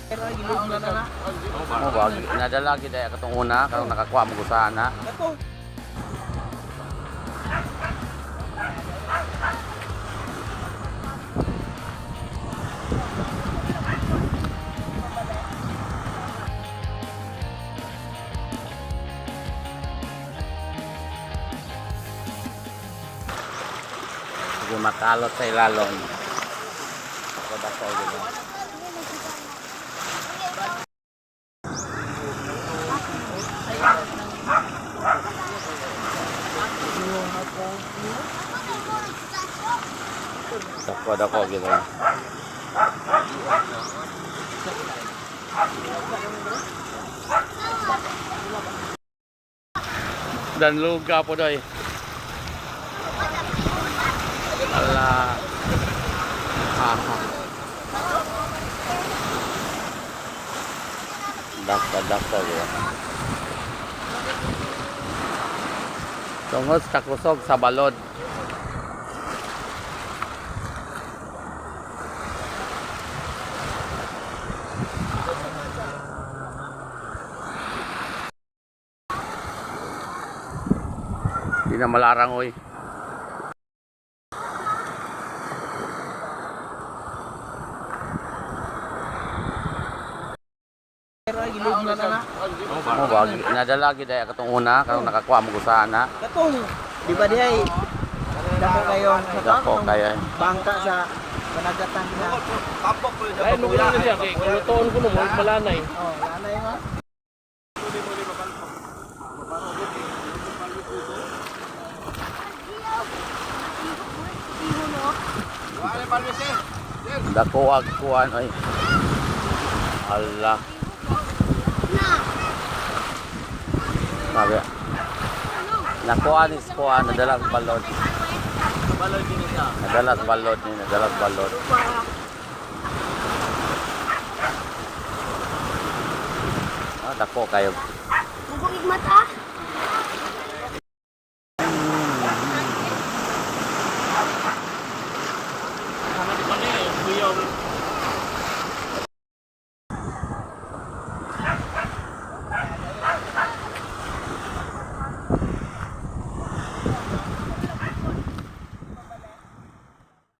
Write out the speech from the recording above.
Mo ba nadala gid ay katong una karong nakakuha mo gusana. Kato. Sige makalot sa ilalom. Dako dako gid. Dako dako gid. Dan luga po doy. Ala. Aha. Dako dako gid. Tungod sa kusog sa balod. Di na malarang oy. Mo ba nadala gid ay katong una karong nakakuha mo gusana. Katong, di ba di ay dako kayong Dako kayo. Bangka sa panagatan na. Ay, nung na siya, kay kulutoon ko no, mo malanay. Oh, lanay ma. Dako ag kuan oy. Allah. Sabi. Nakuha ni kuan nadala sa balod. Nadala sa balod ni nadala sa balod. Ah, dako kayo. Bubog mata.